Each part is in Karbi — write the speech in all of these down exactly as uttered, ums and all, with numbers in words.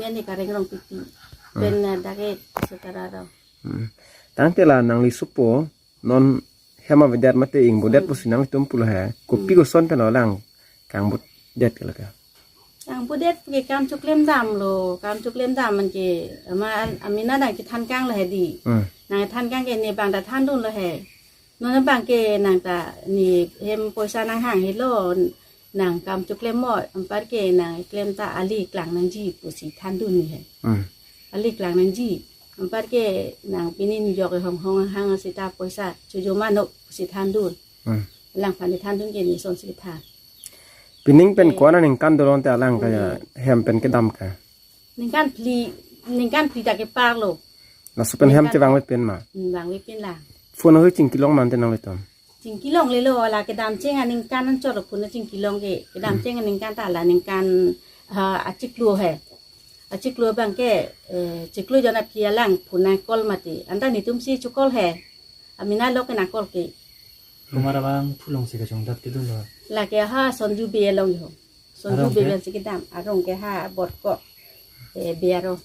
Ni Kareng Rongpipi. Pen, eh, dak ke Sutara Rong. Hmm. Tangte la nangli sopo non hem avedet mate ingbodet pusi nangtum pulo he. Kopi koson pen lo lang kangbodet ke lake? Kangbodet ke kam choklem damlo, kam choklem dam man ke ama amena nangkethan kanglo he di. Hmm. Nangthankang ke ne bang ta thandunlo he. Non bang ke nang ta ne hem poisa nanghang helo, nang kam choklem mo, anparke nangklem ta ali klang nangji pusi thandun ne he. Hmm. Ali klang nangji. Anparke nang pini New York hong hong hang seta poisa chojoma no pusi thandun. Hmm. Langphan ne thandun ke ne sonsi than. Pining pen, eh, ko-an aningkan dolong te alang ka hem pen kedam ke? Ningkan phli, ningkan phli ta keparlo. Laso pen hem ningkan chevangve pen ma? Hmm, vangve pen la. Phone ahut chingkilong mante nanglitum? Chingkilonglelo, la kedam cheng aningkan anchot lo phone chingkilong ke. Kedam cheng aningkan ta la ningkan, ha, achiklo he. Achiklo bang ke, eh, chiklo jon aphi alang phone nang call mati. Anta netum si chokol he. Amena lo ke nang call ke. Komat abang phulong si kachongdat kedun lo? Lake ha Sonju Bey along ho. Sonju Bey abang si kedam. Arong ke ha Borkok, eh, Bey arong.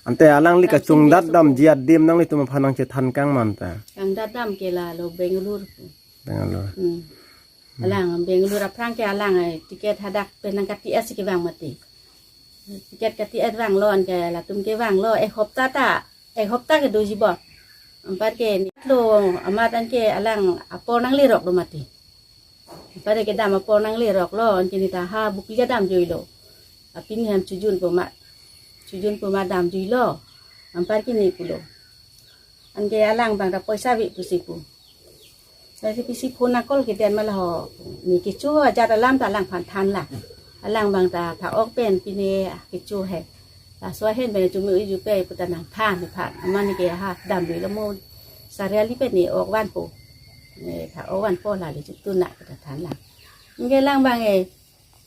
Ante alangli kachongdat damji adim nanglitum aphan nangchethan kang manta? Kangdat dam ke lalo Bangalore. Bangalore. Hmm. Alang Bangalore aphrang ke alang, eh, ticket hadak pen nangkati-et si kevang mati. Ticket kati-et vanglo, anke latum ke vanglo, ek hopta ta, ek hopta ke doji bom. Anparke ne lo amat anke alang apor nanglerok lo mati. Anparke kedam apor nanglerok lo, anke ne ta ha Bokolia damjuilo. Apini hem chojunpo ma, chojunpo ma damjuilo. Anparke ne pulo. Anke alang bang ta poisa ave pusi pu. Lasi pisi phone nang call kedet ma la ho. Ne kecho ajat alam ta alangphan than la. Alang bang ta tha-ok pen pine kecho he. Laso ahin pen chumi uju pe pu ta nangthan nephan. Amat ne ke ha damjuilo mo. Sariali pen ne ok vanpo. Ne tha-ok vanpo la le chutun na pu ta than la. Anke alang bang e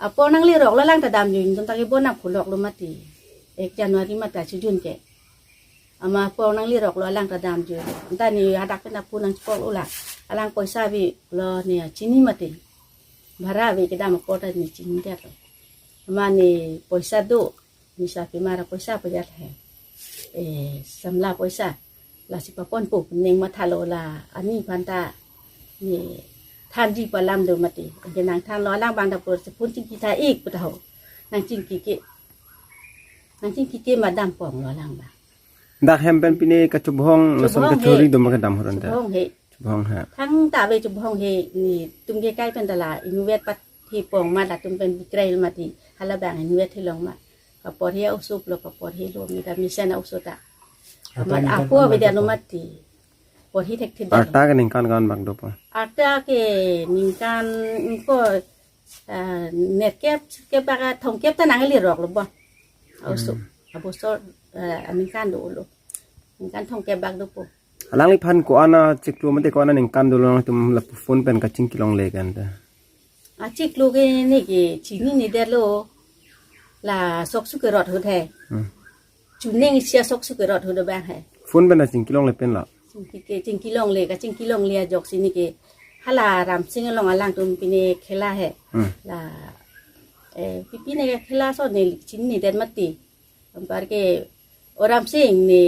apor nanglerok lo alang ta damjui, netum ta kebon nangpholok lo mati. Ek January mata chojun ke. Amat apor nanglerok lo alang ta damjui. Anta ne hadak pen ta phone nang call ula. Alang poisa ave lo ne chini mati. Bhara ave kedam apor ta ne chinidet lo. Amat ne poisa do. Ne sa pimara poisa pajat he. Eh, samla poisa. Lasi paponpo ning mathalo la aniphan ta ne thanji pu alam do mati. Anke nangthanlo alang bang ta pur si phone chingki tha-ik pu ta ho. Nangchingki ke. Nangchingki ke ma dampong lo alang bang. Dak hem pen pine kachobhong lason kachori do ma kedam horon ta? Chobhong he. Chobhong he. Thangta ave chobhong he, netum ke kai pen ta la inutvet pathepong ma latum pen bikrai mati. Hala bang inutvet helong ma. Kapor he oso lo, kapor he lo, ne ta mesen oso ta. Arta amat ningkan apo ko-an avedet lo bak dopo? Mati. Por he thekthe det lo. Arta ke ningkan ko-an bak dopo? Arta ke ningkan ingkoi, ah, nerkep, kep bak, ah, thomkep ta nanglerok lo bom. Oso. Hmm. Abosor, ah, aningkan dolo. Ningkan thomkep bak dopo. Alangliphan ko-an achiklo mate ko-an aningkan dolo nangtum lapu phone pen kachingkilongle kan ta? Achiklo ke ne ke chinine det lo. La sok su kerot ahut he. Hmm. Chuning isi asok su kerot ahut abang he. Phone pen ta chingkilongle pen lo? Chingki ke, chingkilongle, kachingkilongle ajoksi ne ke. Hala Ramsing along alangtum pine khela he. Hmm. La, eh, pi pine ke khela ason ne chinine det mati. Anparke o Ramsing ne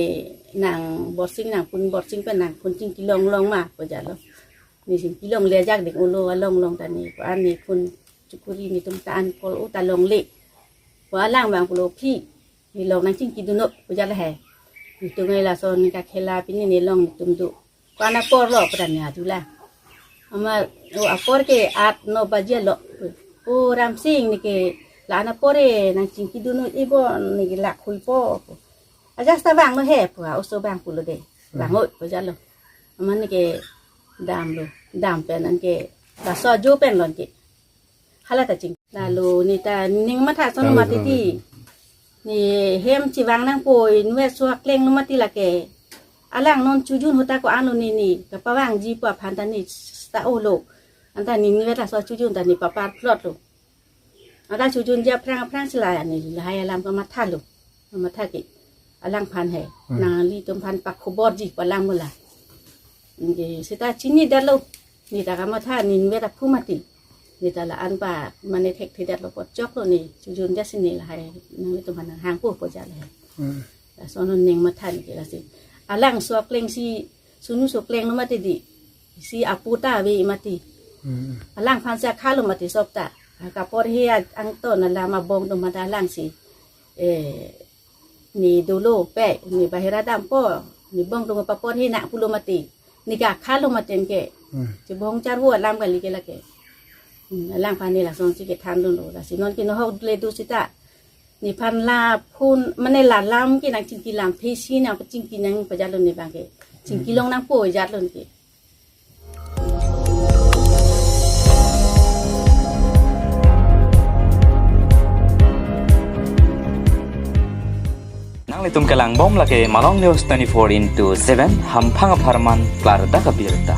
nang Borsing nang phone, Borsing pen nang phone chingkilong long ma pu jalo. Ne chingkilongle ajak ding ulo along long ta ne ko-an ne phone chukuri netum ta an call u ta longle. Ko alang bang pulo phi. Ne long nangchingki dun-ok pu jalo he. Netum ngai lason kakhela pine ne long netum do. Ko-an apor lo pu ta ne adu la. Amat o apor ke aat no baje lo. O Ramsing ne ke la-an apor e nangchingki dun-ok ibon ne ke lak huipo. Ajat ta vanglo he pu a oso bang pulo de. Vang-ok pu jalo. Amat ne ke damlo. Dam pen anke laso ajo pen lo anke. Hala ta ching. Lalo ne ta ning matha ason lo mati ti. Ne hem chevang nangpo inutvet so akleng lo mati lake. Alang non chojun ahut ta ko-an lo ne ne kapavangji pu aphan ta ne seta olo. Anta ne inutvet laso chojun ta ne papar plot lo. Anta chojunji aphrang aphrang si la ne lahai alam kamathalo. Kamatha ke alangphan he. Hmm. Nanglitum aphan pakhoborji pu alam lo la. Anke seta chinine det lo. Ne ta kamatha ne inutvet aphu mati. Neta la-an pa mane thekthedetlo apot choklo ne, chojun jasi ne lahai nanglitum aphan nanghangpo pu ajat lahai. Hmm. Lason non ning matha ke lasi. Alang so akleng si sunu so klenglo mati di. Si apu ta ave mati. Hmm. Alangphan si akhalo mati sop ta. Kaporhe angton alam abong atum mata alang si. Eh, ne dolo pe, ne bahira dampo, ne bong atum paporhe nang pulo mati. Ne ke akhalo mati ke. Hmm. Chibong charvo alam kali ke lake. Hmm, alangphan ne lason si kethandunlo, lasi non ke nohok le do sita. Nephan la phone, mane la lam ke nangchingki lam phesi nangpachingki nang pajatlo ne abang ke. Chingki long nangpo ajatlo ke. Nanglitum kelangbom lake Malong News twenty-four into seven, hamphang apharman klardak abirta.